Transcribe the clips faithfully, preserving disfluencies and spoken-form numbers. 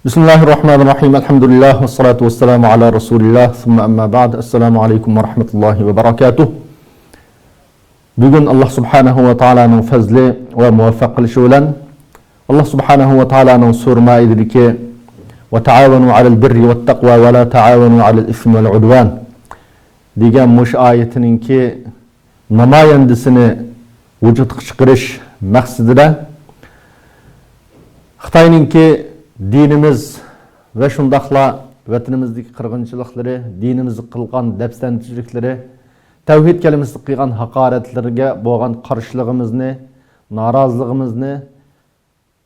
بسم الله الرحمن الرحيم. الحمد لله والصلاة والسلام على رسول الله. ثم أما بعد. السلام عليكم ورحمة الله وبركاته. بۈگۈن ئاللاھ سۇبھانەھۇ ۋە تائالانىڭ پەزلى ۋە مۇۋەپپەق قىلىشى بىلەن، ئاللاھ سۇبھانەھۇ ۋە تائالانىڭ سۈرە مائىدىدىكى «وتعاونوا على البر والتقوى ولا تعاونوا على الإثم والعدوان» دېگەن مۇشۇ ئايىتىنىڭكى نامايەندىسىنى ۋۇجۇدقا چىقىرىش مەقسىتىدە، خىتاينىڭكى دىنىمىز ۋە شۇنداقلا ۋەتىنىمىزدىكى قىرغىنچىلىقلىرى، دىنىمىزغا قىلغان دەپسەندىچىلىكلىرى، تەۋھىد كەلىمىسىگە قىلغان ھاقارەتلىرىگە بولغان قارشىلىقىمىزنى، نارازىلىقىمىزنى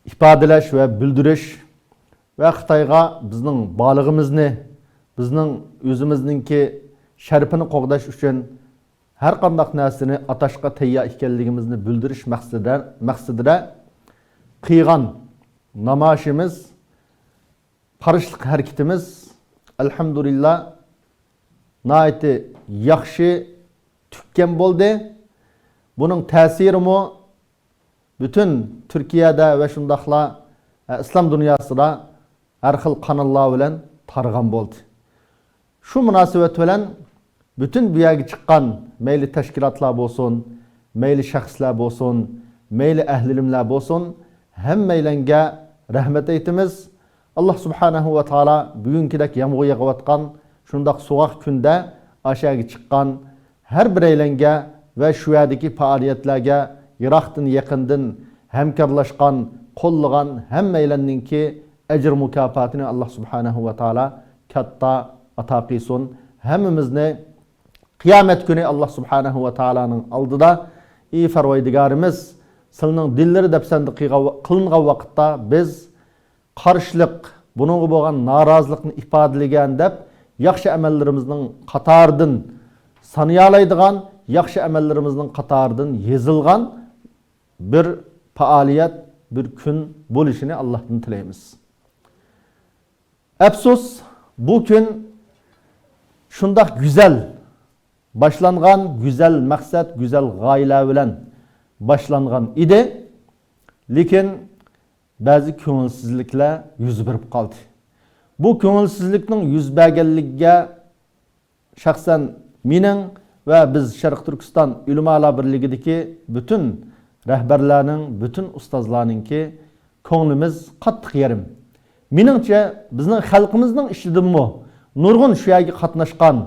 ئىپادىلەش ۋە بىلدۈرۈش ۋە خىتايغا بىزنىڭ بارلىقىمىزنى، بىزنىڭ ئۆزىمىزنىڭكى شەرىپىنى قوغداش ئۈچۈن ھەر قانداق نەرسىنى ئاتاشقا تەييار ئىكەنلىكىمىزنى بىلدۈرۈش مەقسىتىدە، مەقسىتىدە قىلغان نامايىشىمىز، قارشىلىق ھەرىكىتىمىز، ئەلھەمدۇلىللا، ناھايىتى ياخشى تۈگىگەن بولدى. بۇنىڭ تەسىرىمۇ پۈتۈن تۈركىيەدە ۋە شۇنداقلا، ئە، ئىسلام دۇنياسىدا ھەر خىل قاناللار بىلەن تارىغان بولدى. شۇ مۇناسىۋەت بىلەن پۈتۈن بۇ يەرگە چىققان مەيلى تەشكىلاتلار بولسۇن، مەيلى شەخسلەر بولسۇن، مەيلى ئەھلى ئىلىملەر بولسۇن، ھەممەيلەنگە رەھمەت ئېيتىمىز. ئاللاھ سۇبھانەھۇ ۋە تائالا بۈگۈنكىدەك يامغۇر يېغىۋاتقان شۇنداق سوغۇق كۈندە ئاشۇ يەرگە چىققان ھەر بىرەيلەنگە ۋە شۇ يەردىكى پائالىيەتلەرگە يىراقتىن يېقىندىن ھەمكارلاشقان، قوللىغان ھەممەيلەننىڭكى ئەجىر مۇكاپاتىنى ئاللاھ سۇبھانەھۇ ۋە تائالا كاتتا ئاتا قىلسۇن. ھەممىمىزنى قىيامەت كۈنى ئاللاھ سۇبھانەھۇ ۋە تائالانىڭ ئالدىدا، ئى پەرۋەردىگارىمىز، سىلىنىڭ دىنلىرى دەپسەندە قىلغان، قىلىنغان ۋاقىتتا بىز قارشىلىق، بۇنىڭغا بولغان نارازىلىقنى ئىپادىلىگەن دەپ ياخشى ئەمەللىرىمىزنىڭ قاتارىدىن سانىيالايدىغان، ياخشى ئەمەللىرىمىزنىڭ قاتارىدىن يېزىلغان بىر پائالىيەت، بىر كۈن بولۇشىنى ئاللاھتىن تىلەيمىز. ئەپسۇس، بۇ كۈن شۇنداق گۈزەل باشلانغان، گۈزەل مەقسەت، گۈزەل غايىلەر بىلەن باشلانغان ئىدى. لېكىن بەزى كۆڭۈلسىزلىكلەر يۈز بېرىپ قالدى. بۇ كۆڭۈلسىزلىكنىڭ يۈز بەرگەنلىكىگە شەخسەن مېنىڭ ۋە بىز شەرقىي تۈركىستان ئۆلىمالار بىرلىكىدىكى پۈتۈن رەھبەرلەرنىڭ، پۈتۈن ئۇستازلارنىڭكى كۆڭلىمىز قاتتىق يېرىم. مېنىڭچە، بىزنىڭ خەلقىمىزنىڭ ئىچىدىنمۇ نۇرغۇن شۇ يەرگە قاتناشقان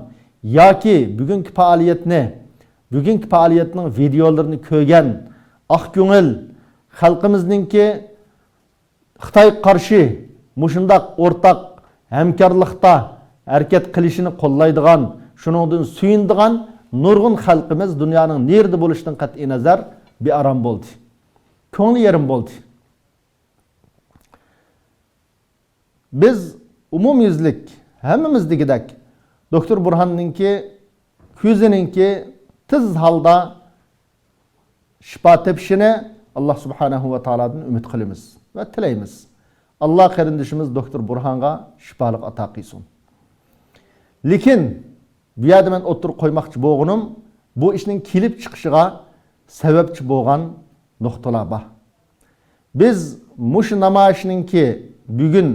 ياكى بۈگۈنكى پائالىيەتنى، بۈگۈنكى پائالىيەتنىڭ ۋىدېئولىرىنى كۆرگەن ئاق كۆڭۈل خەلقىمىزنىڭكى خىتايغا قارشى مۇشۇنداق ئورتاق ھەمكارلىقتا ھەرىكەت قىلىشىنى قوللايدىغان، شۇنىڭدىن سۆيۈنىدىغان نۇرغۇن خەلقىمىز دۇنيانىڭ نېرىدە بولۇشىدىن قەتئىينەزەر بىئارام بولدى. كۆڭلى يېرىم بولدى. بىز ئومۇميۈزلۈك ھەممىمىز دېگۈدەك دوكتور بۇرھاننىڭكى كۆزىنىڭكى تېز ھالدا شىپا تېپىشىنى ئاللاھ سۇبھانەھۇ ۋە تائالادىن ئۈمىد قىلىمىز ۋە تىلەيمىز. ئاللاھ قېرىندىشىمىز دوكتور بۇرھانغا شىپالىق ئاتا قىلسۇن. لېكىن بۇ يەردە مەن ئوتتۇرىغا قويماقچى بولغىنىم، بۇ ئىشنىڭ كېلىپ چىقىشىغا سەۋەبچى بولغان نۇقتىلار بار. بىز مۇشۇ نامايىشنىڭكى بۈگۈن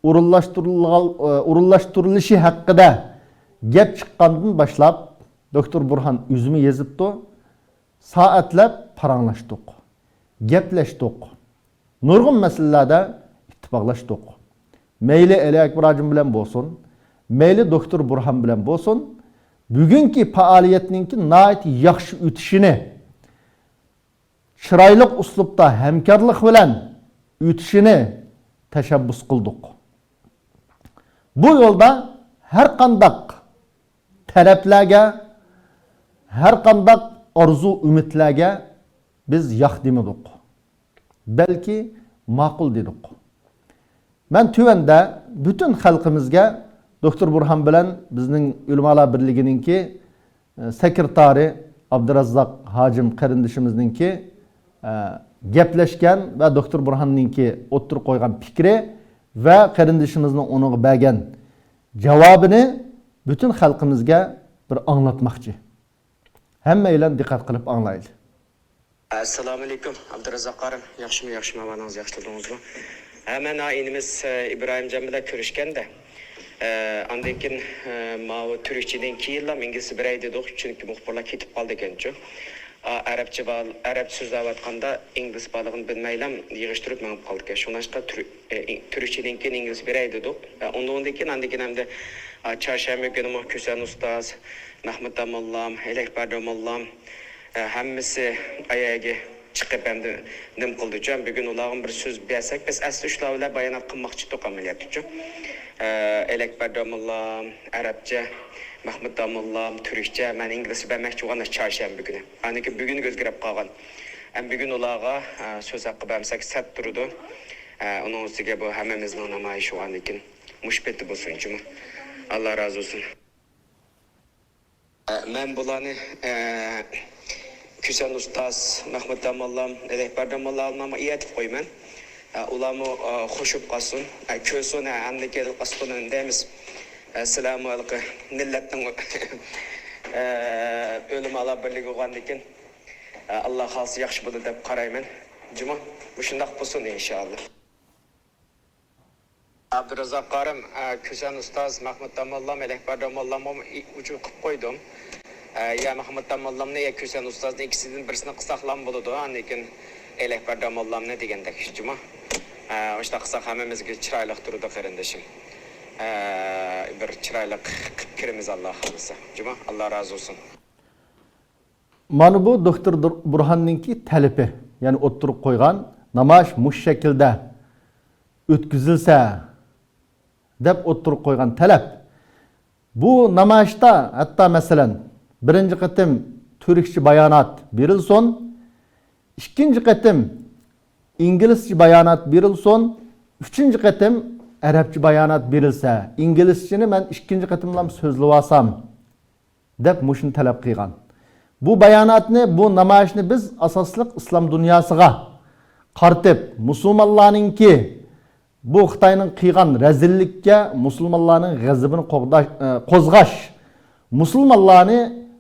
ئورۇنلاشتۇرۇلغان-، ئورۇنلاشتۇرۇلۇشى ھەققىدە گەپ چىققاندىن باشلاپ، دوكتور بۇرھان ئۆزىمۇ يېزىپتۇ، سائەتلەپ پاراڭلاشتۇق، گەپلەشتۇق. نۇرغۇن مەسىلىلەردە ئىتتىپاقلاشتۇق. مەيلى ئەلى ئەكبەر ھاجىم بىلەن بولسۇن، مەيلى دوكتور بۇرھان بىلەن بولسۇن، بۈگۈنكى پائالىيەتنىڭكى ناھايىتى ياخشى ئۆتۈشىنى، چىرايلىق ئۇسلۇبتا ھەمكارلىق بىلەن ئۆتۈشىنى تەشەببۇس قىلدۇق. بۇ يولدا ھەر قانداق تەلەپلەرگە، ھەر قانداق ئارزۇ-ئۈمىدلەرگە بىز ياق دېمىدۇق. بەلكى ماقۇل دېدۇق. مەن تۆۋەندە پۈتۈن خەلقىمىزگە دوكتور بۇرھان بىلەن بىزنىڭ ئۆلىمالار بىرلىكىنىڭكى، ئە، سېكرېتارى ئابدۇراززاق ھاجىم قېرىندىشىمىزنىڭكى، ئە، گەپلەشكەن ۋە دوكتور بۇرھاننىڭكى ئوتتۇرىغا قويغان پىكرى ۋە قېرىندىشىمىزنىڭ ئۇنىڭغا بەرگەن جاۋابىنى پۈتۈن خەلقىمىزگە بىر ئاڭلاتماقچى. ھەممەيلەن دىققەت قىلىپ ئاڭلايلى. ئەسسالامۇئەلەيكۇم، ئابدۇرازاق قارىم. ياخشىمۇ، ياخشىمۇ، ئەھۋالىڭىز ياخشى تۇردىڭىزمۇ؟ ھە، مەن ھە ئىنىمىز، ئە، ئىبراھىمجان بىلەن كۆرۈشكەندە، ئە، ئاندىن كېيىن، ئە، ماۋۇ تۈركچىدىن كېيىنلا ئىنگلىزچە بېرەي دېدۇق، چۈنكى مۇخبىرلار كېتىپ قالىدىكەنچۇ. ئا، ئەرەبچە بال-، ئەرەبچە سۆزلەۋاتقاندا ئىنگلىز بارلىقىنى بىلمەيلا يىغىشتۇرۇپ مېڭىپ قالىدىكەن. شۇڭلاشقا تۈر-، ئە، ئىن-، تۈركچىدىن كېيىن ئىنگلىزچە بېرەي دېدۇق. ئە، ئۇنىڭدىن كېيىن، ئاندىن كېيىن ئەمدى، ئا، چارشەنبە كۈنىمۇ كۈسەن ئۇستاز، مەھمۇت داموللام، ئەلەكبەر داموللام، ئە، ھەممىسى ئايەگە چىقىپ ئەمدى نېمە قىلدىچۇ؟ بۈگۈن ئۇلارغا بىر سۆز بەرسەك، بىز ئەسلى شۇلار بىلەن بايانات قىلماقچى ئىدۇق ئەمەلىيەتتىچۇ. ئە، ئەلەكبەر داموللام ئەرەبچە، مەھمۇت داموللام تۈركچە، مەن ئىنگلىزچە بەرمەكچى بولغان چارشەنبە كۈنى. ئاندىن كېيىن بۈگۈنگە ئۆزگىرىپ قالغان. ئەمدى بۈگۈن ئۇلارغا، ئە، سۆز ھەققى بەرمىسەك سەت تۇرىدۇ. ئە، ئۇنىڭ ئۈستىگە بۇ ھەممىمىزنىڭ نامايىشى بولغاندىن كېيىن مۇشۇ پېتى بولسۇن جۇمۇ. ئاللا رازى بولسۇن. ئە، مەن بۇلارنى، ئە، كۈسەن ئۇستاز، مەھمۇت داموللام، ئەلەكبەر داموللامغا ئېيتىپ قويىمەن. ئە، ئۇلارمۇ، ئە، خۇشۇپ قالسۇن. ئە، كۆرسۇن، ئە، ئەمدى كېلىپ قالسۇن دەيمىز. ئە، سىلەرمۇ ھېلىقى مىللەتنىڭ، ئە، ئۆلىمالار بىرلىكى بولغاندىكىن، ئە، ئاللا خالىسا ياخشى بولىدۇ دەپ قارايمەن. جۇمۇ، مۇشۇنداق بولسۇن ئىنشائاللا. ئابدۇرازاق قارىم، ئە، كۈسەن ئۇستاز، مەھمۇت داموللام، ئەلەكبەر داموللامغا ئۇچۇر قىلىپ قويدۇم. ئە، يا مەھمۇت داموللامنى، يا كۈسەن ئۇستازنى ئىككىسىدىن بىرسىنى قىلساقلام بولىدۇ، ئاندىن كېيىن ئەلەكبەر داموللامنى دېگەندەك جۇمۇ. ئە، ئۇشۇنداق قىلساق ھەممىمىزگە چىرايلىق تۇرىدۇ قېرىندىشىم. ئە، بىر چىرايلىق قىلىپ كىرىمىز ئاللا خالىسا. جۇمۇ، ئاللا رازى بولسۇن. مانا بۇ دوكتور دۇر-، بۇرھاننىڭكى تەلىپى، يەنى ئوتتۇرىغا قويغان نامايىش مۇشۇ شەكىلدە ئۆتكۈزۈلسە دەپ ئوتتۇرىغا قويغان تەلەپ. بۇ نامايىشتا ھەتتا مەسىلەن، بىرىنچى قېتىم تۈركچە بايانات بېرىلسۇن، ئىككىنچى قېتىم ئىنگلىزچە بايانات بېرىلسۇن، ئۈچىنچى قېتىم ئەرەبچە بايانات بېرىلسە، ئىنگلىزچىنى مەن ئىككىنچى قېتىملام سۆزلىۋالسام، دەپ مۇشۇنى تەلەپ قىلغان. بۇ باياناتنى، بۇ نامايىشنى بىز ئاساسلىق ئىسلام دۇنياسىغا قارىتىپ، مۇسۇلمانلارنىڭكى بۇ خىتاينىڭ قىلغان رەزىللىككە مۇسۇلمانلارنىڭ غەزىپىنى قوغداش، ئە، قوزغاش، مۇسۇلمانلارنى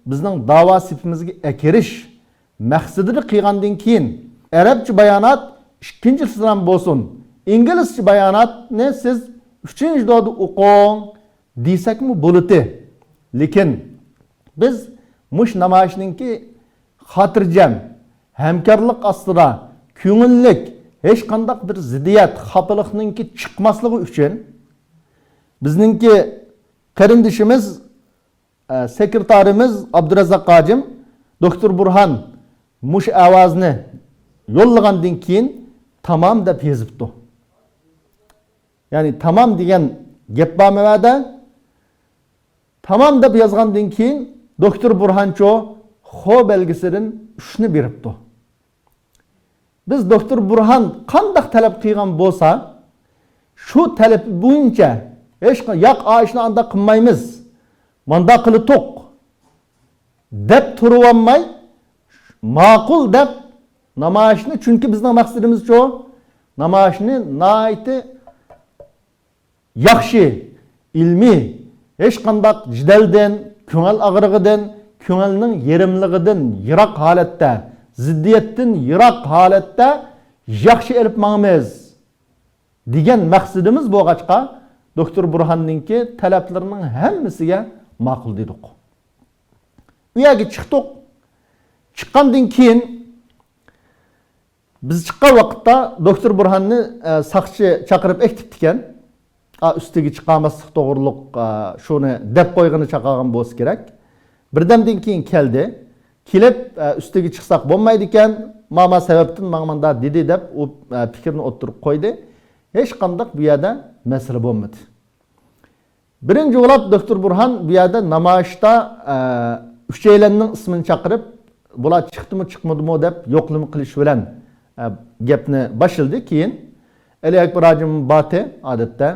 بىزنىڭ داۋا سېپىمىزگە ئەكىرىش مەقسىتىدە قىلغاندىن كېيىن، ئەرەبچە بايانات ئىككىنچى سىرام بولسۇن، ئىنگلىزچە باياناتنى سىز ئۈچىنچى دوردا ئوقۇڭ، دېسەكمۇ بولىتى. لېكىن بىز مۇشۇ نامايىشنىڭكى خاتىرجەم، ھەمكارلىق ئاستىدا، كۆڭۈللۈك، ھېچقانداق بىر زىددىيەت، خاپىلىقنىڭكى چىقماسلىقى ئۈچۈن بىزنىڭكى قېرىندىشىمىز، ئە، سېكرېتارىمىز ئابدۇرازاق ھاجىم دوكتور بۇرھان مۇشۇ ئاۋازنى يوللىغاندىن كېيىن تامام دەپ يېزىپتۇ. يەنى تامام دېگەن گەپ بارمۇ ئۇ يەردە؟ تامام دەپ يازغاندىن كېيىن دوكتور بۇرھانچۇ خو بەلگىسىدىن ئۈچنى بېرىپتۇ. بىز دوكتور بۇرھان قانداق تەلەپ قىلغان بولسا، شۇ تەلىپى بويىچە، ھېچ، ياق، ئا ئىشنى ئانداق قىلمايمىز، مانداق قىلىتۇق دەپ تۇرۇۋالماي، ماقۇل دەپ نامايىشنى، چۈنكى بىزنىڭ مەقسىتىمىزچۇ، نامايىشنى ناھايىتى ياخشى، ئىلمىي، ھېچقانداق جېدەلدىن، كۆڭۈل ئاغرىقىدىن، كۆڭۈلنىڭ يېرىملىقىدىن يىراق ھالەتتە، زىددىيەتتىن يىراق ھالەتتە ياخشى ئېلىپ ماڭىمىز دېگەن مەقسىتىمىز بولغاچقا، دوكتور بۇرھاننىڭكى تەلەپلىرىنىڭ ھەممىسىگە ماقۇل دېدۇق. ئۇ يەرگە چىقتۇق. چىققاندىن كېيىن بىز چىققان ۋاقىتتا دوكتور بۇرھاننى، ئە، ساقچى چاقىرىپ ئەكېتىپتىكەن. ئا، ئۈستىگە چىقارماسلىق توغرۇلۇق، ئا، شۇنى دەپ قويغىنى چاقارغان بولسا كېرەك. بىردەمدىن كېيىن كەلدى. كېلىپ، ئە، ئۈستىگە چىقساق بولمايدىكەن، ماما سەۋەبتىن ماڭا ماندا دېدى دەپ ئۇ، ئە، پىكىرنى ئوتتۇرىغا قويدى. ھېچقانداق بۇ يەردە مەسىلە بولمىدى. بىرىنچى بولاپ دوكتور بۇرھان بۇ يەردە نامايىشتا، ئە، ئۈچەيلەننىڭ ئىسمىنى چاقىرىپ، بۇلار چىقتىمۇ، چىقمىدىمۇ دەپ يوقلىما قىلىش بىلەن، ئە، گەپنى باشلىدى. كېيىن ئەلى ئەكبەر ھاجىم باتى ئادەتتە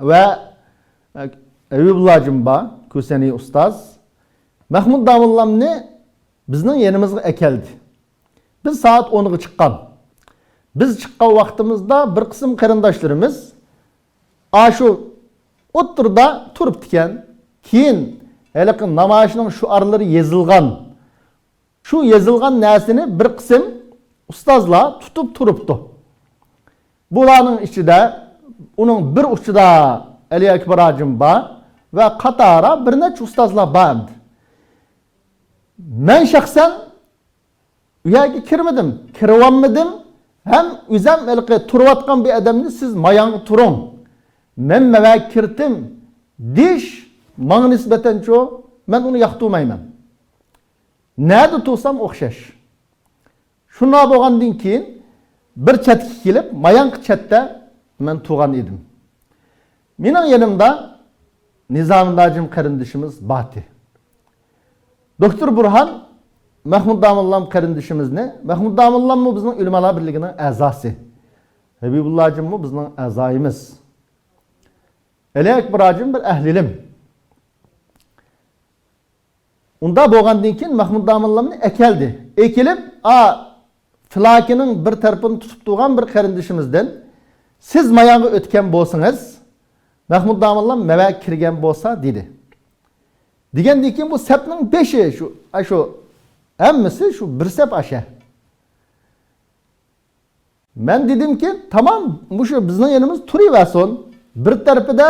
ۋە، ئە، ھەبىبۇللا ھاجىم بار، كۈسەنى ئۇستاز. مەھمۇد داموللامنى بىزنىڭ يېنىمىزغا ئەكەلدى. بىز سائەت ئونغا چىققان. بىز چىققان ۋاقتىمىزدا بىر قىسىم قېرىنداشلىرىمىز ئاشۇ ئوتتۇرىدا تۇرۇپتىكەن. كېيىن ھېلىقى نامايىشنىڭ شوئارلىرى يېزىلغان، شۇ يېزىلغان نەرسىنى بىر قىسىم ئۇستازلار تۇتۇپ تۇرۇپتۇ. بۇلارنىڭ ئىچىدە ئۇنىڭ بىر ئۇچىدا ئەلى ئەكبەر ھاجىم بار ۋە قاتارا بىر نەچچە ئۇستازلار بار ئەمدى. مەن شەخسەن ئۇ يەرگە كىرمىدىم، كىرىۋالمىدىم ھەم ئۆزەم ھېلىقى تۇرۇۋاتقان بىر ئادەمنى سىز مايانغا تۇرۇڭ، مەن مەۋە كىرتىم دېيىش ماڭا نىسبەتەنچۇ، مەن ئۇنى ياقتۇرمايمەن. نەدە تۇرسام ئوخشاش. شۇنداق بولغاندىن كېيىن بىر چەتكە كېلىپ، مايانقى چەتتە مەن تۇرغان ئىدىم. مېنىڭ يېنىمدا نىزامىدىن ھاجىم قېرىندىشىمىز باتى. دوكتور بۇرھان مەھمۇد داموللام قېرىندىشىمىزنى، مەھمۇد داموللاممۇ بىزنىڭ ئۆلىمالار بىرلىكىنىڭ ئەزاسى. ھەبىبۇللا ھاجىممۇ بىزنىڭ ئەزايىمىز. ئەلى ئەكبەر ھاجىم بىر ئەھلىلىم. ئۇنداق بولغاندىن كېيىن مەھمۇد داموللامنى ئەكەلدى. ئەكېلىپ، ئا، فىلاكىنىڭ بىر تەرىپىنى تۇتۇپ تۇرغان بىر قېرىندىشىمىزدىن، سىز مايانغا ئۆتكەن بولسىڭىز، مەھمۇد داموللام مەۋە كىرگەن بولسا، دېدى. دېگەندىن كېيىن بۇ سەپنىڭ بېشى شۇ، ئا، شۇ ھەممىسى شۇ بىر سەپ ئاشە. مەن دېدىمكى، تامام، مۇشۇ بىزنىڭ يېنىمىز تۇرۇۋەرسۇن. بىر تەرىپىدە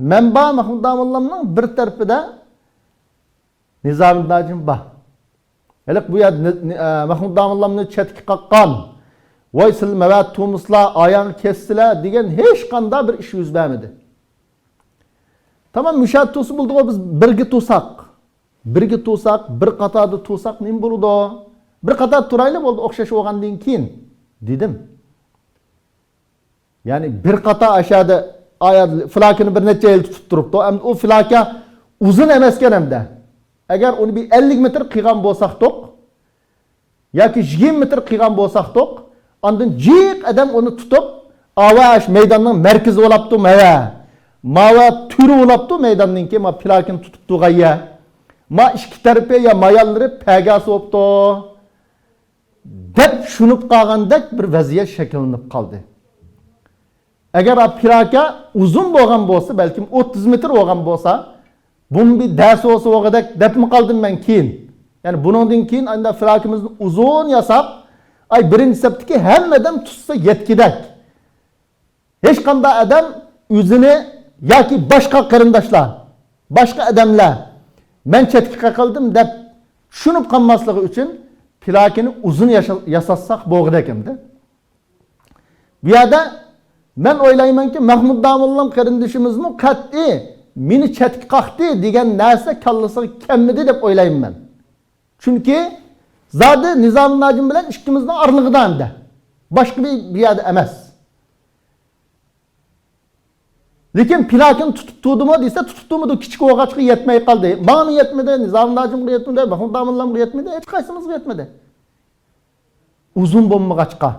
مەن بار، مەھمۇد داموللامنىڭ بىر تەرىپىدە نىزامىدىن ھاجىم بار. ھېلىقى بۇ يەردە نى-، نى-، ئە، مەھمۇد داموللامنى چەتكە قاققان، ۋاي سىلەر مەۋەتتە تۇرمىسىلەر، ئاياغنى كەسسىلەر دېگەن ھېچقانداق بىر ئىش يۈز بەرمىدى. تامام مۇشۇ يەردە تۇرسا بولدىغۇ، بىز بىرگە تۇرساق. بىرگە تۇرساق، بىر قاتاردا تۇرساق نېمە بولىدۇ؟ بىر قاتار تۇرايلى بولدى، ئوخشاش بولغاندىن كېيىن، دېدىم. يەنى بىر قاتار ئاشەدە ئايا فلاكىنى بىر نەچچە يىل تۇتۇپ تۇرۇپتۇ. ئەمدى ئۇ فلاكە ئۇزۇن ئەمەسكەن ئەمدى. ئەگەر ئۇنى بىر ئەللىك مېتىر قىلغان بولساقتۇق، ياكى يىگىرمە مېتىر قىلغان بولساقتۇق، ئاندىن جىق ئادەم ئۇنى تۇتۇپ، ئاۋاش مەيداننىڭ مەركىزى بولاپتۇ مەۋە. ماۋە تۈرى بولاپتۇ مەيداننىڭكى، ما پلاكىنى تۇتۇپ تۇرغان يەر. ما ئىككى تەرىپى يا مايانلىرى پەگەسى بوپتۇ. دەپ چۈشىنىپ قالغاندەك بىر ۋەزىيەت شەكىللىنىپ قالدى. ئەگەر ئا پىراكە ئۇزۇن بولغان بولسا، بەلكىم ئوتتۇز مېتىر بولغان بولسا، بۇمۇ بىر دەرس بولسا بولغۇدەك دەپمۇ قالدىم مەن كېيىن. يەنى بۇنىڭدىن كېيىن ئانداق پىراكىمىزنى ئۇزۇن ياساپ، ئاي بىرىنچى سەپتىكى ھەممە ئادەم تۇتسا يەتكۈدەك. ھېچقانداق ئادەم ئۆزىنى ياكى باشقا قېرىنداشلار، باشقا ئادەملەر مەن چەتكە قېقىلدىم دەپ چۈشىنىپ قالماسلىقى ئۈچۈن پىراكىنى ئۇزۇن ياشا-، ياساتساق بولغۇدەك ئەمدى. بۇ يەردە مەن ئويلايمەنكى، مەھمۇد داموللام قېرىندىشىمىزمۇ قەتئىي مېنى چەتكە قاقتى دېگەن نەرسە كاللىسىغا كەلمىدى دەپ ئويلايمەن مەن. چۈنكى زادى نىزامىدىن ھاجىم بىلەن ئىككىمىزنىڭ ئارىلىقىدا ئەمدى. باشقا بىر، بىر يەردە ئەمەس. لېكىن پىلاكىنى تۇتۇپ تۇردىمۇ دېسە، تۇتۇپ تۇرمىدى، كىچىك بولغاچقا يەتمەي قالدى. ماڭىمۇ يەتمىدى، نىزامىدىن ھاجىمغا يەتمىدى، مەھمۇد داموللامغا يەتمىدى، ھېچقايسىمىزغا يەتمىدى. ئۇزۇن بولمىغاچقا.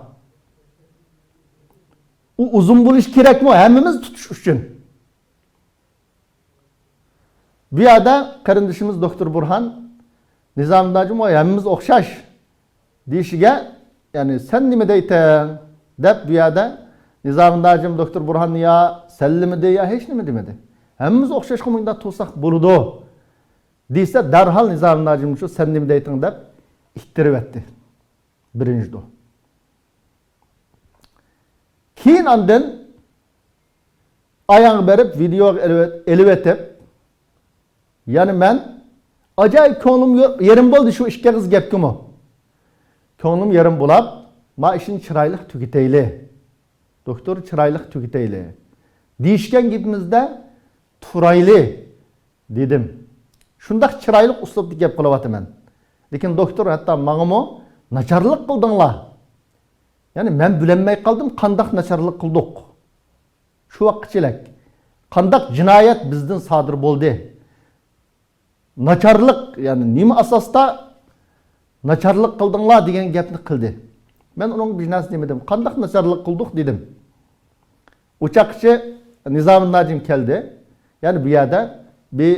ئۇ ئۇزۇن بولۇشى كېرەكمۇ ھەممىمىز تۇتۇش ئۈچۈن؟ بۇ يەردە قېرىندىشىمىز دوكتور بۇرھان نىزامىدىن ھاجىم، ۋاي ھەممىمىز ئوخشاش دېيىشىگە، يەنى سەن نېمە دەيتەڭ دەپ بۇ يەردە نىزامىدىن ھاجىم دوكتور بۇرھاننى يا سەنلىمىدى يا ھېچ نېمە دېمىدى. ھەممىمىز ئوخشاشقا مۇنداق تۇرساق بولىدۇ دېسە، دەرھال نىزامىدىن ھاجىم شۇ سەن نېمە دەيتىڭ دەپ ئىتتىرىۋەتتى. بىرىنچىدۇ. كېيىن ئاندىن ئاياغ بېرىپ ۋىدېئوغا ئېلىۋېت-، ئېلىۋېتىپ، يەنە مەن ئاجايىپ كۆڭلۈم يو-، يېرىم بولدى شۇ ئىككى ئېغىز گەپكىمۇ. كۆڭلۈم يېرىم بولاپ، ما ئىشنى چىرايلىق تۈگىتەيلى. دوكتور چىرايلىق تۈگىتەيلى. دېيىشكەن گېپىمىزدە تۇرايلى. دېدىم. شۇنداق چىرايلىق ئۇسلۇبتا گەپ قىلىۋاتىمەن. لېكىن دوكتور ھەتتا ماڭىمۇ ناچارلىق قىلدىڭلار. يەنى مەن بىلەلمەي قالدىم، قانداق ناچارلىق قىلدۇق؟ شۇ ۋاققىچىلىك. قانداق جىنايەت بىزدىن سادىر بولدى؟ ناچارلىق، يەنى نېمە ئاساستا ناچارلىق قىلدىڭلار دېگەن گەپنى قىلدى. مەن ئۇنىڭغا بىر نەرسە دېمىدىم. قانداق ناچارلىق قىلدۇق دېدىم. ئۇ چاغقىچە نىزامىدىن ھاجىم كەلدى. يەنى بۇ يەردە بىر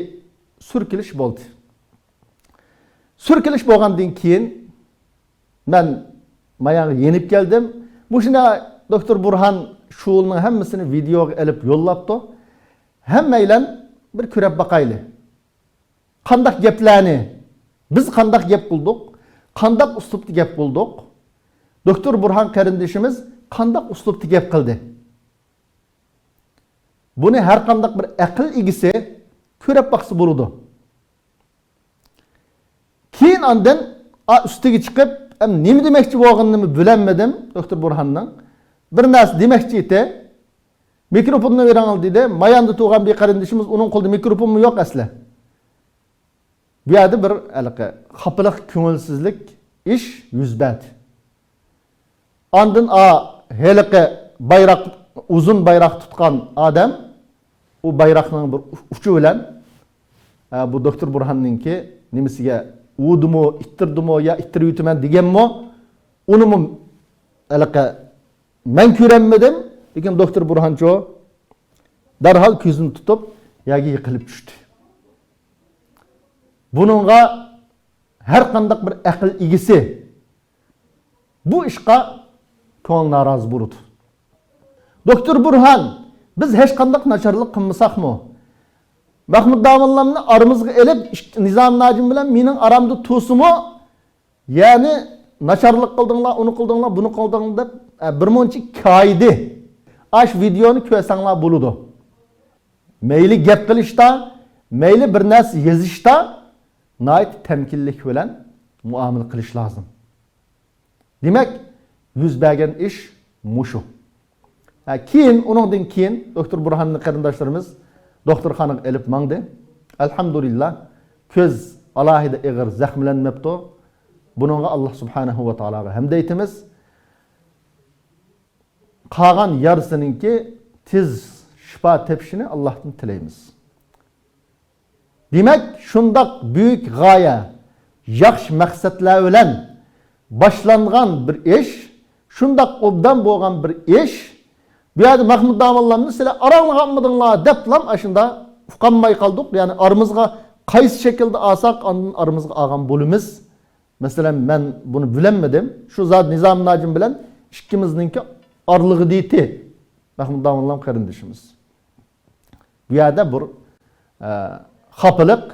سۈركىلىش بولدى. سۈركىلىش بولغاندىن كېيىن مەن ماياغا يېنىپ كەلدىم. مۇشۇنى دوكتور بۇرھان شۇغۇلنىڭ ھەممىسىنى ۋىدېئوغا ئېلىپ يوللاپتۇ. ھەممەيلەن بىر كۆرۈپ باقايلى. قانداق گەپلەرنى، بىز قانداق گەپ قىلدۇق، قانداق ئۇسلۇبتا گەپ قىلدۇق؟ دوكتور بۇرھان قېرىندىشىمىز قانداق ئۇسلۇبتا گەپ قىلدى؟ بۇنى ھەر قانداق بىر ئەقىل ئىگىسى كۆرۈپ باقسا بولىدۇ. كېيىن ئاندىن ئا ئۈستىگە چىقىپ، ئەم، نېمە دېمەكچى بولغىنىنىمۇ بىلەلمىدىم دوكتور بۇرھاننىڭ. بىر نەرسە دېمەكچى ئىدى. مىكروفوننى بېرىڭ دېدى. ماياندا تۇرغان بىر قېرىندىشىمىز، ئۇنىڭ قولىدا مىكروفونمۇ يوق ئەسلى. بۇ يەردە بىر ھېلىقى خاپىلىق، كۆڭۈلسىزلىك ئىش يۈز بەردى. ئاندىن ئا ھېلىقى بايراق، ئۇزۇن بايراق تۇتقان ئادەم، ئۇ بايراقنىڭ بىر ئۇچى بىلەن، ئە، بۇ دوكتور بۇرھاننىڭكى نېمىسىگە، ئۇدىمۇ، ئىتتىردىمۇ يا ئىتتىرىۋېتىمەن دېگەنمۇ، ئۇنىمۇ ھېلىقى مەن كۆرەلمىدىم، لېكىن دوكتور بۇرھانچۇ دەرھال كۆزىنى تۇتۇپ يەرگە يىقىلىپ چۈشتى. بۇنىڭغا ھەر قانداق بىر ئەقىل ئىگىسى بۇ ئىشقا كۆڭلى نارازى بولىدۇ. دوكتور بۇرھان، بىز ھېچقانداق ناچارلىق قىلمىساقمۇ، مەھمۇت داموللامنى ئارىمىزغا ئېلىپ، ئىك-، نىزام ناجىم بىلەن مېنىڭ ئارامدا تۇرسىمۇ، يەنى ناچارلىق قىلدىڭلار، ئۇنى قىلدىڭلار، بۇنى قىلدىڭلار دەپ، ئە، بىر مۇنچە كايىدى. ئاش ۋىدېونى كۆرسەڭلار بولىدۇ. مەيلى گەپ قىلىشتا، مەيلى بىر نەرسە يېزىشتا ناھايىتى تەمكىنلىك بىلەن مۇئامىلە قىلىش لازىم. دېمەك، يۈز بەرگەن ئىش مۇشۇ. ھە، كېيىن، ئۇنىڭدىن كېيىن دوكتور بۇرھاننى قېرىنداشلىرىمىز دوختۇرخانىغا ئېلىپ ماڭدى. ئەلھەمدۇلىللا، كۆز ئالاھىدە ئېغىر زەخىملەنمەپتۇ. بۇنىڭغا ئاللا سۇبھانەھۇ ۋە تائالاغا ھەمد ئېيتىمىز. قالغان يارىسىنىڭكى تېز شىپا تېپىشىنى ئاللاھتىن تىلەيمىز. دېمەك، شۇنداق بۈيۈك غايە، ياخشى مەقسەتلەر بىلەن باشلانغان بىر ئىش، شۇنداق ئوبدان بولغان بىر ئىش، بۇ يەردە مەھمۇت داموللامنى سىلەر ئاراڭلىغانمىدىڭلار دەپلام ئاشۇندا ئۇقالماي قالدۇق. يەنى ئارىمىزغا قايسى شەكىلدە ئالساق، ئاندىن ئارىمىزغا ئالغان بولىمىز. مەسىلەن، مەن بۇنى بىلەلمىدىم. شۇ زادى نىزام ناجىم بىلەن ئىككىمىزنىڭكى ئارىلىقىدىتى مەھمۇت داموللام قېرىندىشىمىز. بۇ يەردە بىر، ئە، خاپىلىق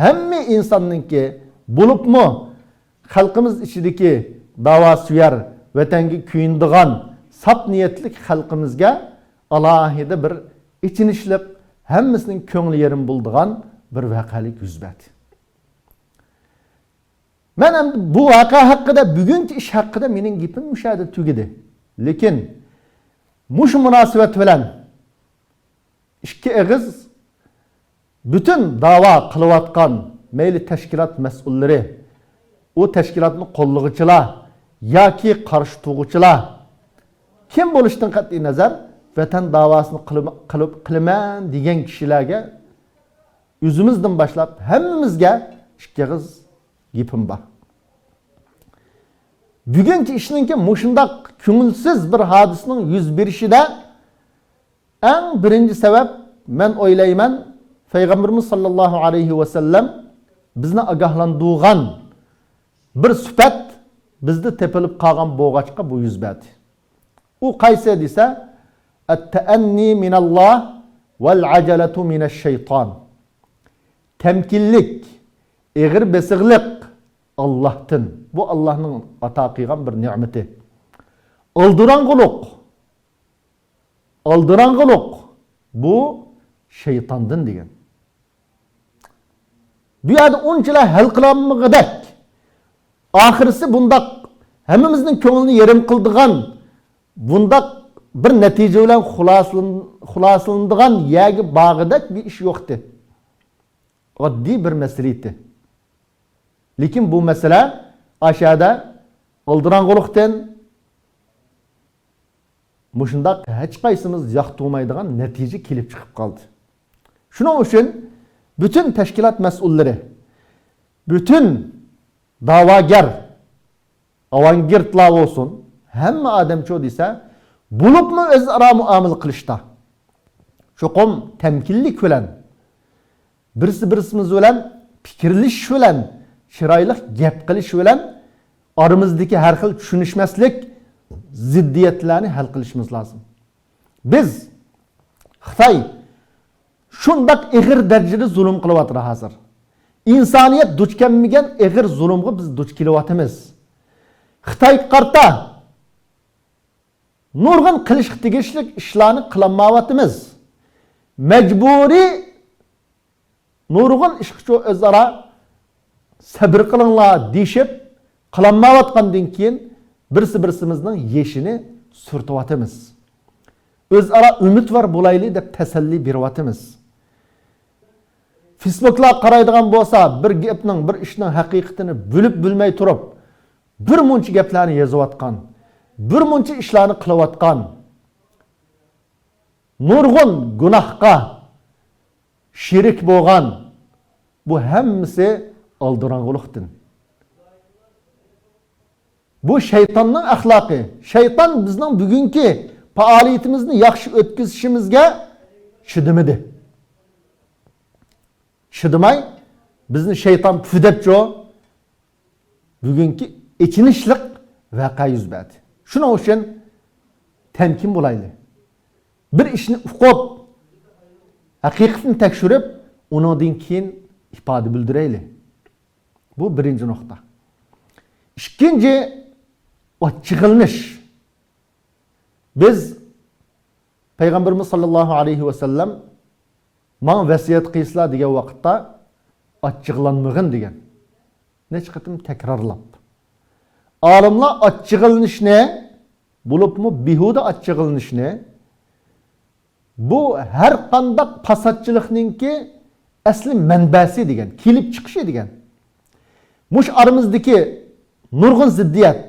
ھەممە ئىنساننىڭكى، بولۇپمۇ خەلقىمىز ئىچىدىكى داۋاسۆيەر، ۋەتەنگە كۆيۈنىدىغان، ساپ نىيەتلىك خەلقىمىزگە ئالاھىدە بىر ئېچىنىشلىق، ھەممىسىنىڭ كۆڭلى يېرىم بولىدىغان بىر ۋەقەلىك يۈز بەردى. مەن ئەمدى بۇ ۋەقە ھەققىدە، بۈگۈنكى ئىش ھەققىدە مېنىڭ گېپىم مۇشۇ يەردە تۈگىدى. لېكىن مۇشۇ مۇناسىۋەت بىلەن ئىككى ئېغىز پۈتۈن داۋا قىلىۋاتقان مەيلى تەشكىلات مەسئۇللىرى، ئۇ تەشكىلاتنى قوللىغۇچىلار ياكى قارشى تۇرغۇچىلار كىم بولۇشتىن قەتئىينەزەر، ۋەتەن داۋاسىنى قىلىم-، قىلىپ، قىلىمەن دېگەن كىشىلەرگە ئۆزىمىزدىن باشلاپ ھەممىمىزگە ئىككى ئېغىز گېپىم بار. بۈگۈنكى ئىشنىڭكى مۇشۇنداق كۆڭۈلسىز بىر ھادىسىنىڭ يۈز بېرىشىدە ئەڭ بىرىنچى سەۋەب، مەن ئويلايمەن، پەيغەمبىرىمىز ساللاللاھۇ ئەلەيھى ۋەسەللەم بىزنى ئاگاھلاندۇرغان بىر سۈپەت بىزدە تېپىلىپ قالغان بولغاچقا بۇ يۈز بەردى. ئۇ قايسى دېسە، «ئەتتەئەننى مىنەللاھ ۋەل ئەجەلەتۇ مىنەششەيتان.» تەمكىنلىك، ئېغىر بېسىقلىق ئاللاھتىن. بۇ ئاللاھنىڭ ئاتا قىلغان بىر نېمىتى. ئالدىراڭغۇلۇق، ئالدىراڭغۇلۇق، بۇ شەيتاندىن دېگەن. بۇ يەردە ئۇنچىلا ھەل قىلالمىغۇدەك، ئاخىرسى بۇنداق ھەممىمىزنىڭ كۆڭلىنى يېرىم قىلىدىغان، بۇنداق بىر نەتىجە بىلەن خۇلاسىلىن-، خۇلاسىلىنىدىغان يەرگە بارغۇدەك بىر ئىش يوقتى. ئاددىي بىر مەسىلە ئىدى. لېكىن بۇ مەسىلە ئاشۇ يەردە ئالدىراڭغۇلۇقتىن مۇشۇنداق ھېچقايسىمىز ياقتۇرمايدىغان نەتىجە كېلىپ چىقىپ قالدى. شۇنىڭ ئۈچۈن پۈتۈن تەشكىلات مەسئۇللىرى، پۈتۈن داۋاگەر، ئاۋانگىردلار بولسۇن، ھەممە ئادەم شۇ دېسە، بولۇپمۇ ئۆزئارا مۇئامىلە قىلىشتا چوقۇم تەمكىنلىك بىلەن، بىرسى بىرسىمىز بىلەن پىكىرلىشىش بىلەن، چىرايلىق گەپ قىلىش بىلەن ئارىمىزدىكى ھەر خىل چۈشىنىشمەسلىك، زىددىيەتلەرنى ھەل قىلىشىمىز لازىم. بىز، خىتاي شۇنداق ئېغىر دەرىجىدە زۇلۇم قىلىۋاتىدۇ ھازىر. ئىنسانىيەت دۇچ كەلمىگەن ئېغىر زۇلۇمغا بىز دۇچ كېلىۋاتىمىز. خىتايغا قارىتا، نۇرغۇن قىلىشقا تېگىشلىك ئىشلارنى قىلالمايۋاتىمىز. مەجبۇرىي نۇرغۇن ئىشقىچۇ ئۆزئارا سەبرى قىلىڭلار دېيىشىپ، قىلالمايۋاتقاندىن كېيىن بىرسى بىرسىمىزنىڭ يېشىنى سۈرتۈۋاتىمىز. ئۆزئارا ئۈمىدۋار بولايلى دەپ تەسەللى بېرىۋاتىمىز. فېيسبۇكلارغا قارايدىغان بولسا، بىر گەپنىڭ، بىر ئىشنىڭ ھەقىقىتىنى بىلىپ بىلمەي تۇرۇپ، بىر مۇنچە گەپلەرنى يېزىۋاتقان، بىر مۇنچە ئىشلارنى قىلىۋاتقان، نۇرغۇن گۇناھقا شېرىك بولغان، بۇ ھەممىسى ئالدىراڭغۇلۇقتىن. بۇ شەيتاننىڭ ئەخلاقى. شەيتان بىزنىڭ بۈگۈنكى پائالىيىتىمىزنى ياخشى ئۆتكۈزۈشىمىزگە چىدىمىدى. چىدىماي، بىزنى شەيتان پۈ دەپچۇ، بۈگۈنكى ئېچىنىشلىق ۋەقە يۈز بەردى. شۇنىڭ ئۈچۈن تەمكىن بولايلى. بىر ئىشنى ئۇقۇپ، ھەقىقەتنى تەكشۈرۈپ، ئۇنىڭدىن كېيىن ئىپادە بىلدۈرەيلى. بۇ بىرىنچى نۇقتا. ئىككىنچى، ئاچچىقلىنىش. بىز پەيغەمبىرىمىز ساللاللاھۇ ئەلەيھى ۋەسەللەم، «ماڭا ۋەسىيەت قىلسىلا» دېگەن ۋاقىتتا، «ئاچچىقلانمىغىن» دېگەن. نەچچە قېتىم تەكرارلاپ. ئالىملار ئاچچىقلىنىشنى، بولۇپمۇ بىھۇدە ئاچچىقلىنىشنى، بۇ ھەر قانداق پاساتچىلىقنىڭكى ئەسلى مەنبەسى دېگەن، كېلىپ چىقىشى دېگەن. مۇشۇ ئارىمىزدىكى نۇرغۇن زىددىيەت،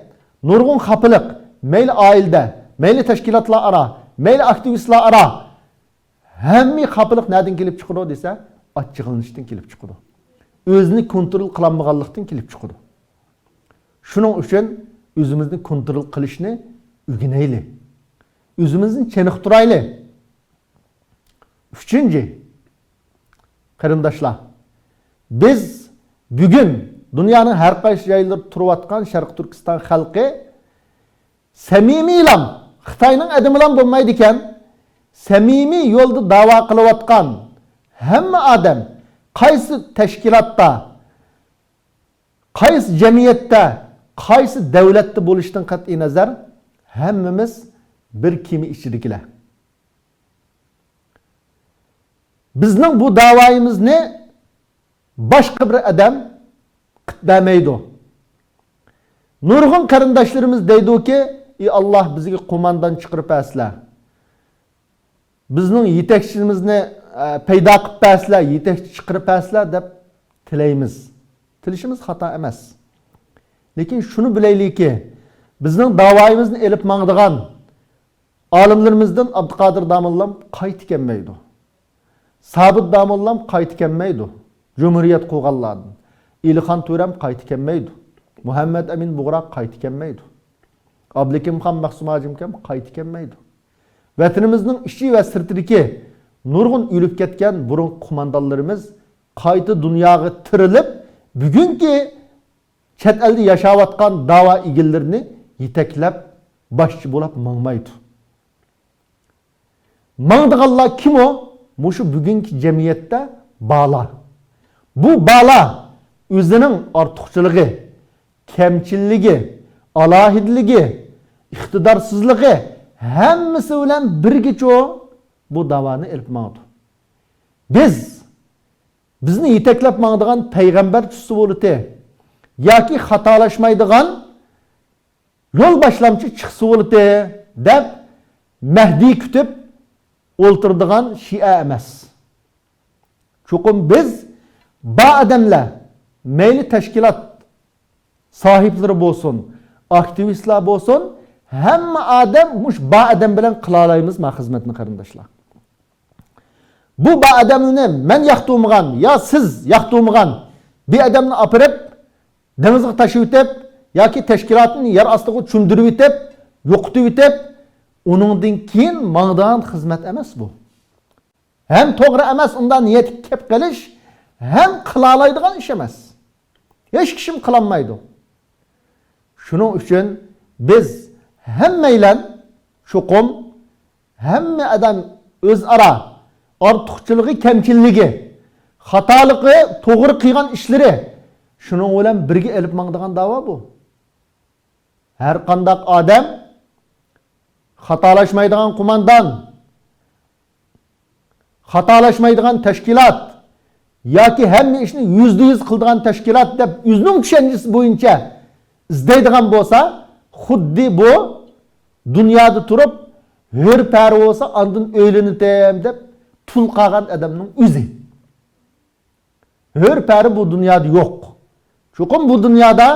نۇرغۇن خاپىلىق، مەيلى ئائىلىدە، مەيلى تەشكىلاتلار ئارا، مەيلى ئاكتىۋىستلار ئارا، ھەممە خاپىلىق نەدىن كېلىپ چىقىدۇ دېسە، ئاچچىقلىنىشتىن كېلىپ چىقىدۇ. ئۆزىنى كونترول قىلالمىغانلىقتىن كېلىپ چىقىدۇ. شۇنىڭ ئۈچۈن ئۆزىمىزنى كونترول قىلىشنى ئۆگىنەيلى. ئۆزىمىزنى چېنىقتۇرايلى. ئۈچىنچى، قېرىنداشلار، بىز بۈگۈن دۇنيانىڭ ھەر قايسى جايلىرىدا تۇرۇۋاتقان شەرقىي تۈركىستان خەلقى سەمىمىيلام، خىتاينىڭ ئادىمىلام بولمايدىكەن، سەمىمىي يولدا داۋا قىلىۋاتقان ھەممە ئادەم، قايسى تەشكىلاتتا، قايسى جەمئىيەتتە، قايسى دەۋلەتتە بولۇشتىن قەتئىينەزەر، ھەممىمىز بىر كېمە ئىچىدىكىلەر. بىزنىڭ بۇ داۋايىمىزنى باشقا بىر ئادەم قىلىپ بەرمەيدۇ. نۇرغۇن قېرىنداشلىرىمىز دەيدۇكى، «ئى ئاللاھ، بىزگە قوماندان چىقىرىپ بەرسىلە. بىزنىڭ يېتەكچىمىزنى، ئە، پەيدا قىلىپ بەرسىلە، يېتەكچى چىقىرىپ بەرسىلە» دەپ تىلەيمىز. تىلىشىمىز خاتا ئەمەس. لېكىن شۇنى بىلەيلىكى، بىزنىڭ داۋايىمىزنى ئېلىپ ماڭىدىغان ئالىملىرىمىزدىن ئابدۇقادىر داموللام قايتا كەلمەيدۇ. سابىت داموللام قايتا كەلمەيدۇ. جۇمھۇرىيەت قۇرغانلاردىن. ئېلىخان تۆرەم قايتا كەلمەيدۇ. مۇھەممەد ئەمىن بۇغرا قايتا كەلمەيدۇ. ئابلىكىمخان مەخسۇم ھاجىم ئۇكام قايتا كەلمەيدۇ. ۋەتىنىمىزنىڭ ئىچى ۋە سىرتىدىكى نۇرغۇن ئۆلۈپ كەتكەن بۇرۇنقى قوماندانلىرىمىز قايتا دۇنياغا تىرىلىپ، بۈگۈنكى چەت ئەلدە ياشاۋاتقان داۋا ئىگىلىرىنى يېتەكلەپ، باشچى بولاپ ماڭمايدۇ. ماڭىدىغانلار كىم ئۇ؟ مۇشۇ بۈگۈنكى جەمئىيەتتە بارلار. بۇ بارلار ئۆزىنىڭ ئارتۇقچىلىقى، كەمچىللىكى، ئالاھىدىلىكى، ئىقتىدارسىزلىقى، ھەممىسى بىلەن بىرگىچۇ بۇ داۋانى ئېلىپ ماڭىدۇ. بىز، بىزنى يېتەكلەپ ماڭىدىغان پەيغەمبەر چۈشسە بولىتى ياكى خاتالاشمايدىغان يول باشلامچى چىقسا بولىتى دەپ مەھدىي كۈتۈپ ئولتۇرىدىغان شىئە ئەمەس. چوقۇم بىز بار ئادەملەر، مەيلى تەشكىلات ساھىبلىرى بولسۇن، ئاكتىۋىستلار بولسۇن، ھەممە ئادەم مۇش بار ئادەم بىلەن قىلالايمىز ما خىزمەتنى، قېرىنداشلار. بۇ بار ئادەمنى مەن ياقتۇرمىغان يا سىز ياقتۇرمىغان بىر ئادەمنى ئاپىرىپ، دېڭىزغا تاشلىۋېتىپ ياكى تەشكىلاتنى يەر ئاستىغا چۆمدۈرۈۋېتىپ، يوقىتىۋېتىپ، ئۇنىڭدىن كېيىن ماڭىدىغان خىزمەت ئەمەس بۇ. ھەم توغرا ئەمەس ئۇنداق نىيەتكە كەپ قېلىش، ھەم قىلالايدىغان ئىش ئەمەس. ھېچ كىشىمۇ قىلالمايدۇ. شۇنىڭ ئۈچۈن بىز ھەممەيلەن چوقۇم ھەممە ئادەم ئۆزئارا ئارتۇقچىلىقى، كەمچىللىكى، خاتالىقى، توغرا قىلغان ئىشلىرى، شۇنىڭ بىلەن بىرگە ئېلىپ ماڭىدىغان داۋا بۇ. ھەر قانداق ئادەم، خاتالاشمايدىغان قوماندان، خاتالاشمايدىغان تەشكىلات ياكى ھەممە ئىشنى يۈزدە يۈز قىلىدىغان تەشكىلات دەپ ئۆزىنىڭ چۈشەنچىسى بويىچە ئىزدەيدىغان بولسا، خۇددى بۇ دۇنيادا تۇرۇپ، ھۆر پەرى بولسا ئاندىن ئۆيلىنىتەم دەپ تۇل قالغان ئادەمنىڭ ئۆزى. ھۆر پەرى بۇ دۇنيادا يوق. چوقۇم بۇ دۇنيادا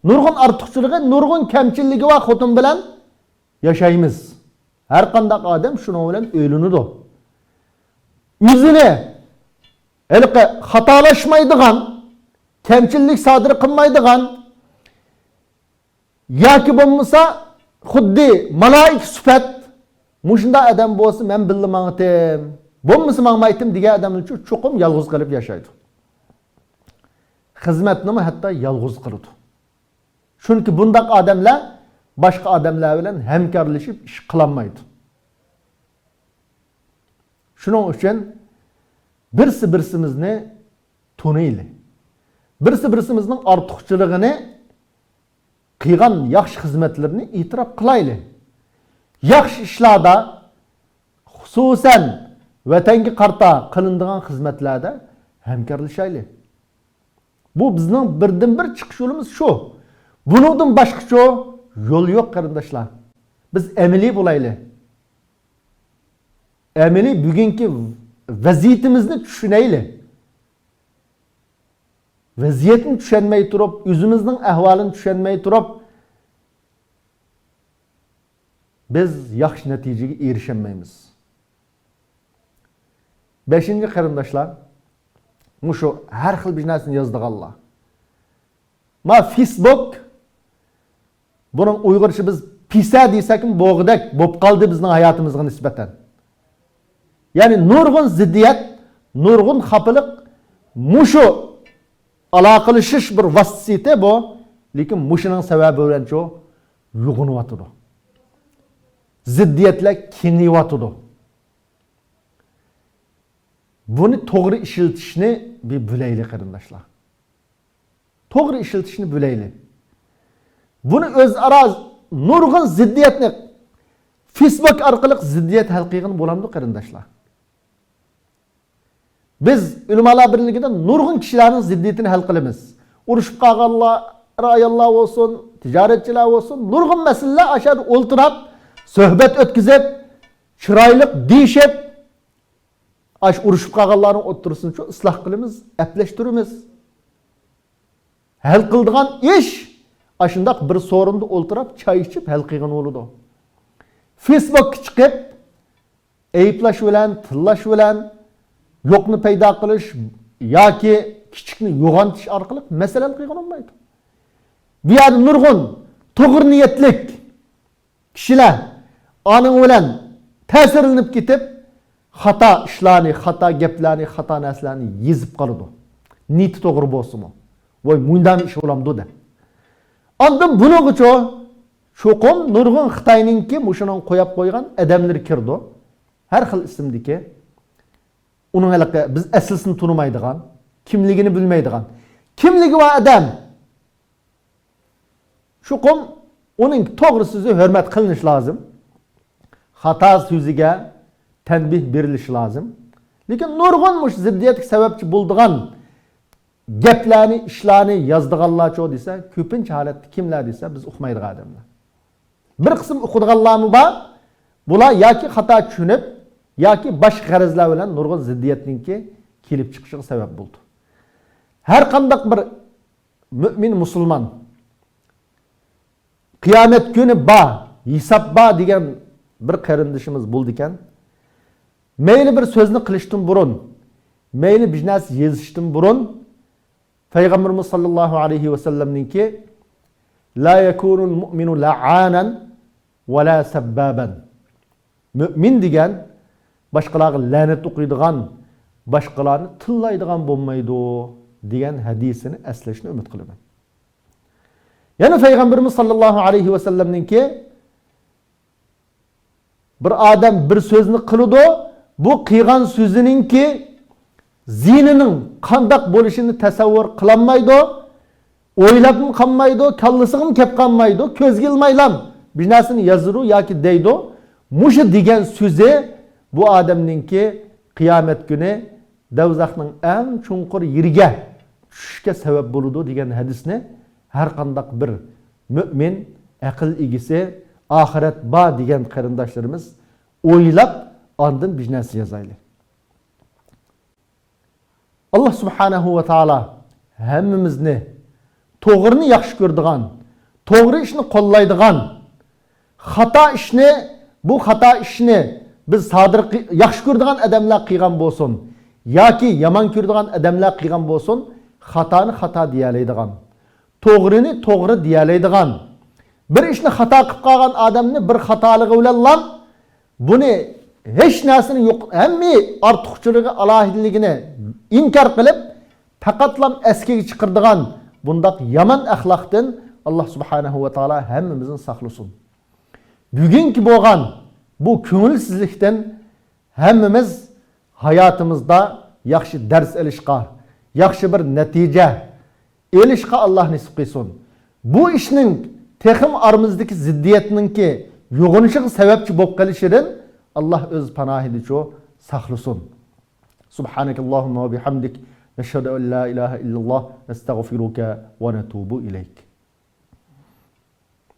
نۇرغۇن ئارتۇقچىلىقى، نۇرغۇن كەمچىللىكى بار خوتۇن بىلەن ياشايمىز. ھەر قانداق ئادەم شۇنىڭ بىلەن ئۆيلىنىدۇ. ئۆزىنى ھېلىقى خاتالاشمايدىغان، كەمچىللىك سادىر قىلمايدىغان، ياكى بولمىسا خۇددى مالائىكە سۈپەت، مۇشۇنداق ئادەم بولسا مەن بىللە ماڭاتتىم، بولمىسا ماڭمايتتىم دېگەن ئادەملەر چوقۇم يالغۇز قېلىپ ياشايدۇ. خىزمەتنىمۇ ھەتتا يالغۇز قىلىدۇ. چۈنكى بۇنداق ئادەملەر باشقا ئادەملەر بىلەن ھەمكارلىشىپ ئىش قىلالمايدۇ. شۇنىڭ ئۈچۈن بىرسى بىرسىمىزنى تونۇيلى. بىرسى بىرسىمىزنىڭ ئارتۇقچىلىقىنى، قىلغان ياخشى خىزمەتلىرىنى ئېتىراپ قىلايلى. ياخشى ئىشلاردا، خۇسۇسەن، ۋەتەنگە قارىتا قىلىنىدىغان خىزمەتلەردە ھەمكارلىشايلى. بۇ بىزنىڭ بىردىنبىر چىقىش يولىمىز شۇ. بۇنىڭدىن باشقىچە يول يوق، قېرىنداشلار. بىز ئەمەلىي بولايلى. ئەمەلىي بۈگۈنكى ۋەزىيىتىمىزنى چۈشىنەيلى. ۋەزىيەتنى چۈشەنمەي تۇرۇپ، ئۆزىمىزنىڭ ئەھۋالىنى چۈشەنمەي تۇرۇپ، بىز ياخشى نەتىجىگە ئېرىشەلمەيمىز. بەشىنچى، قېرىنداشلار، مۇشۇ ھەر خىل بىر نەرسىنى يازىدىغانلار. ما فېيسبوك، بۇنىڭ ئۇيغۇرچە بىز پىسە دېسەكمۇ بولغۇدەك بولۇپ قالدى بىزنىڭ ھاياتىمىزغا نىسبەتەن. يەنى نۇرغۇن زىددىيەت، نۇرغۇن خاپىلىق مۇشۇ ئالاقىلىشىش بىر ۋاسىتىسى بۇ. لېكىن مۇشۇنىڭ سەۋەبى بىلەنچۇ يوغىنىۋاتىدۇ. زىددىيەتلەر كېڭىيىۋاتىدۇ. بۇنى توغرا ئىشلىتىشنى بىر بىلەيلى، قېرىنداشلار. توغرا ئىشلىتىشنى بىلەيلى. بۇنى ئۆزئارا نۇرغۇن زىددىيەتنى فېيسبوك ئارقىلىق زىددىيەت ھەل قىلغىلى بولامدۇ، قېرىنداشلار؟ بىز ئۆلىمالار بىرلىكىدە نۇرغۇن كىشىلەرنىڭ زىددىيىتىنى ھەل قىلىمىز. ئۇرۇشۇپ قالغانلار، ئاياللار بولسۇن، تىجارەتچىلەر بولسۇن، نۇرغۇن مەسىلىلەر ئاشۇ يەردە ئولتۇراپ، سۆھبەت ئۆتكۈزۈپ، چىرايلىق دېيىشىپ، ئاشۇ ئۇرۇشۇپ قالغانلارنىڭ ئوتتۇرىسىنى شۇ ئىسلاھ قىلىمىز، ئەپلەشتۈرىمىز. ھەل قىلىدىغان ئىش ئاشۇنداق بىر سورۇندا ئولتۇراپ، چاي ئىچىپ ھەل قىلغىلى بولىدۇ. فېيسبوكقا چىقىپ، ئەيىبلەش بىلەن، تىللاش بىلەن، يوقنى پەيدا قىلىش ياكى كىچىكنى يوغان ئېتىش ئارقىلىق مەسىلە ھەل قىلغىلى بولمايدۇ. بۇ يەردە نۇرغۇن توغرا نىيەتلىك كىشىلەر ئانىڭ بىلەن تەسىرلىنىپ كېتىپ، خاتا ئىشلارنى، خاتا گەپلەرنى، خاتا نەرسىلەرنى يېزىپ قالىدۇ. نىيىتى توغرا بولسىمۇ. ۋاي، مۇنداقمۇ ئىش بولامدۇ دەپ. ئاندىن بۇنىڭغىچۇ چوقۇم نۇرغۇن خىتاينىڭكى مۇشۇنىڭ قويۇپ قويغان ئادەملىرى كىرىدۇ. ھەر خىل ئىسىمدىكى. ئۇنىڭ ھېلىقى بىز ئەسلىسىنى تونۇمايدىغان، كىملىكىنى بىلمەيدىغان. كىملىكى بار ئادەم چوقۇم ئۇنىڭ توغرا سۆزى ھۆرمەت قىلىنىشى لازىم. خاتا سۆزىگە تەنبىھ بېرىلىشى لازىم. لېكىن نۇرغۇن مۇشۇ زىددىيەتكە سەۋەبچى بولىدىغان گەپلەرنى، ئىشلارنى يازىدىغانلارچۇ دېسە، كۆپىنچە ھالەتتە كىملەر دېسە، بىز ئۇقمايدىغان ئادەملەر. بىر قىسىم ئۇقىدىغانلارمۇ بار، بۇلار ياكى خاتا چۈشىنىپ، ياكى باشقا غەرەزلەر بىلەن نۇرغۇن زىددىيەتنىڭكى كېلىپ چىقىشىغا سەۋەب بولىدۇ. ھەر قانداق بىر مۆمىن مۇسۇلمان، قىيامەت كۈنى بار، ھېساب بار دېگەن بىر قېرىندىشىمىز بولىدىكەن. مەيلى بىر سۆزنى قىلىشتىن بۇرۇن، مەيلى بىر نەرسە يېزىشتىن بۇرۇن، پەيغەمبىرىمىز ساللاللاھۇ ئەلەيھى ۋەسەللەمنىڭكى، لا يكون المؤمن لعانا ولا سبابا. مۆمىن دېگەن باشقىلارغا لەنەت ئوقۇيدىغان، باشقىلارنى تىللايدىغان بولمايدۇ دېگەن ھەدىسىنى ئەسلەشنى ئۈمىد قىلىمەن. يەنە پەيغەمبىرىمىز ساللاللاھۇ ئەلەيھى ۋەسەللەمنىڭكى، بىر ئادەم بىر سۆزنى قىلىدۇ، بۇ قىلغان سۆزىنىڭكى زىيىنىنىڭ قانداق بولۇشىنى تەسەۋۋۇر قىلالمايدۇ، ئويلاپمۇ قالمايدۇ، كاللىسىغىمۇ كەپ قالمايدۇ، كۆزگە ئىلمايلام بىر نەرسىنى يازىدۇ ياكى دەيدۇ. مۇشۇ دېگەن سۆزى بۇ ئادەمنىڭكى قىيامەت كۈنى دوزاخنىڭ ئەڭ چوڭقۇر يېرىگە چۈشۈشكە سەۋەب بولىدۇ دېگەن ھەدىسنى ھەر قانداق بىر مۆمىن، ئەقىل ئىگىسى، ئاخىرەت بار دېگەن قېرىنداشلىرىمىز ئويلاپ، ئاندىن بىر نەرسە يازايلى. ئاللا سۇبھانەھۇ ۋە تائالا ھەممىمىزنى توغرىنى ياخشى كۆرىدىغان، توغرا ئىشنى قوللايدىغان، خاتا ئىشنى، بۇ خاتا ئىشنى بىز سادىر قى-، ياخشى كۆرىدىغان ئادەملەر قىلغان بولسۇن ياكى يامان كۆرىدىغان ئادەملەر قىلغان بولسۇن، خاتانى خاتا دېيەلەيدىغان، توغرىنى توغرا دېيەلەيدىغان، بىر ئىشنى خاتا قىلىپ قالغان ئادەمنى بىر خاتالىقى بىلەنلا بۇنى ھېچ نەرسىنى يوق، ھەممە ئارتۇقچىلىقى، ئالاھىدىلىكىنى ئىنكار قىلىپ، پەقەتلا ئەسكىگە چىقىرىدىغان بۇنداق يامان ئەخلاقتىن ئاللا سۇبھانەھۇ ۋە تائالا ھەممىمىزنى ساقلىسۇن. بۈگۈنكى بولغان بۇ كۆڭۈلسىزلىكتىن ھەممىمىز ھاياتىمىزدا ياخشى دەرس ئېلىشقا، ياخشى بىر نەتىجە ئېلىشقا ئاللا نېسىپ قىلسۇن. بۇ ئىشنىڭ تېخىمۇ ئارىمىزدىكى زىددىيەتنىڭكى يوغىنىشىغا سەۋەبچى بولۇپ قېلىشىدىن ئاللا ئۆز پاناھىدىچۇ ساقلىسۇن. سبحانك اللهم وبحمدك، نشهد أن لا إله إلا الله، نستغفرك ونتوب إليك.